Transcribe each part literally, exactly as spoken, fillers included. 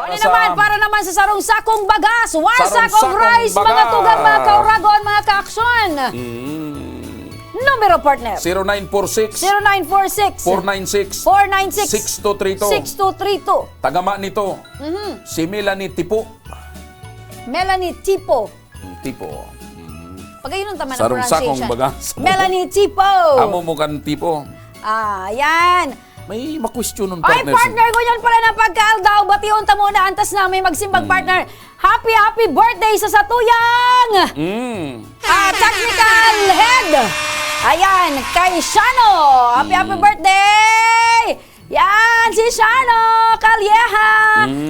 Ano naman, para naman sa sarong sakong bagas, one sack of rice, mga tugang, mga kauragon, mga kaaksyon. Mm. Numero, partner. Zero nine four six. Zero nine four six. Four nine six. Four nine six. Six two three two. Six two three two. Tagama nito. Mhm. Si Melanie Tipo. Melanie Tipo. Mm, Tipo. Mm. Pagayon ang tama na pronunciation. Sarong sakong bagas. Melanie Tipo. Amo mo kan Tipo. Ah, yan. May makwestiyonon, partner. Ay, partner, ngunyan pala na pagkaaldaw, bation ta muna, antas na may magsimbag, partner. Happy, happy birthday sa satuyang, ah, technical head. Ayan, kay Shano. Happy, happy birthday. Yan, si Shano Calleja.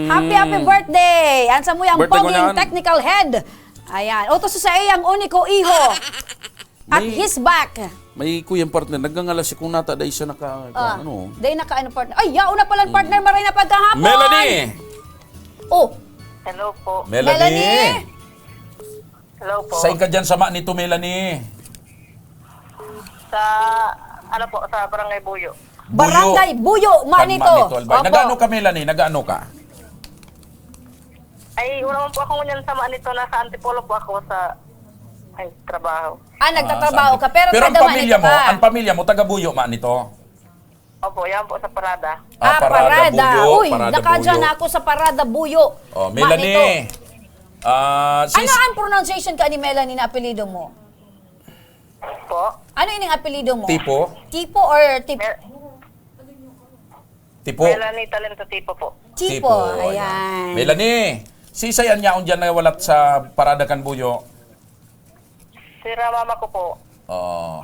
Happy, happy birthday. An samuyang poging technical head. Ayan. Utos sa iyang uniko iho. At his back. May kuyang partner, nagngangalas si kung nata dahil siya naka, ano. Dahil naka, ano, partner. Ay, yaon na pala, partner, maray na pagkahapon. Melanie! Oh. Hello po. Melanie! Melanie! Hello po. Saan ka dyan sama nito, Melanie? Sa, ano po, sa Barangay Buyo. Barangay Buyo, Manito. Albay. Opo. Nag-ano ka, Melanie? Nag-ano ka? Ay, wala man po ako ngunyan sama nito. Nasa Antipolo po ako sa, ay, trabaho. Ah, nagtatrabaho ka, pero taga Manito ka. Pero ang pamilya mo, ang pamilya mo, taga Buyo, Manito? Opo, yan po sa Parada. Ah, Parada, Buyo, Parada, Buyo. Uy, nakadyan ako sa Parada, Buyo. Oh, Melanie. Manito. Ah, ano ang pronunciation ka ni Melanie na apelyido mo? Po? Ano ining apelyido mo? Tipo? Tipo or Tip-, Mel- Tipo? Melanie Talento Tipo po. Tipo, Tipo, ayan. Ayan. Melanie, si Sayan yaon dyan na walat sa Parada kan Buyo. Sira mama ko po. Oo.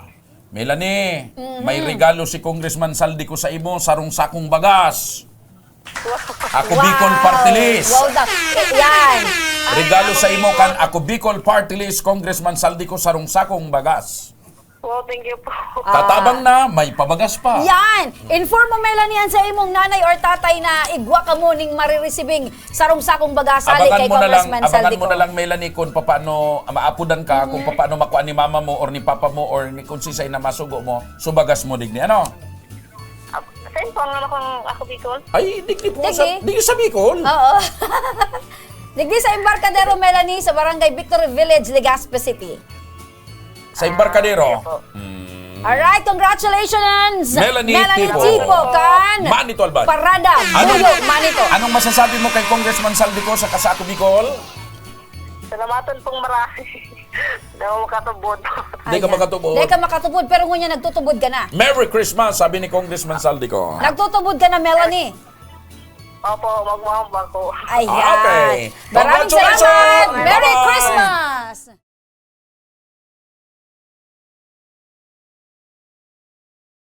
Melanie, may regalo si Congressman Saldico sa imo, sarong sakong bagas. Wow. Ako Bicol Party List. Wow, da- eh, yan. Regalo sa imo kan Ako Bicol Party List, Congressman Saldico, sarong sakong bagas. Wow, thank you po. Ah. Tatabang na, may pabagas pa. Yan! Inform mo, Melanie, yan sa imong nanay or tatay na igwa ka mo ning maririsibing sarong sakong bagas hali kay Congressman Saldico. Abangan mo na lang, abangan mo na lang, Melanie, kung papaano, maapodan ka, kung papaano makua ni mama mo or ni papa mo or ni kung sisay na masugo mo, subagas mo digdi, ano? Ah, saan po ang ano kung Ako Bicol? Ay, digdi po sa, digdi sa Bicol. Oo. Digdi sa Embarcadero, Melanie, sa Barangay Victory Village, Legazpi City. Sa Embarcadero. Ah, sige po. Mm. Alright, congratulations, Melanie Tipo. Melanie Tipo, kan Manito Albay. Parada, Buyo, Manito. Anong masasabi mo kay Congressman Saldico sa Ako Bicol? Salamatan pong marami. Di ako makatubod. Di ka makatubod. Di ka makatubod, pero ngunyan nagtutubod ka na. Merry Christmas, sabi ni Congressman Saldico. Nagtutubod ka na, Melanie. Opo, magmahal pa ako. Ayan. Okay. Maraming salamat. Congratulations! Merry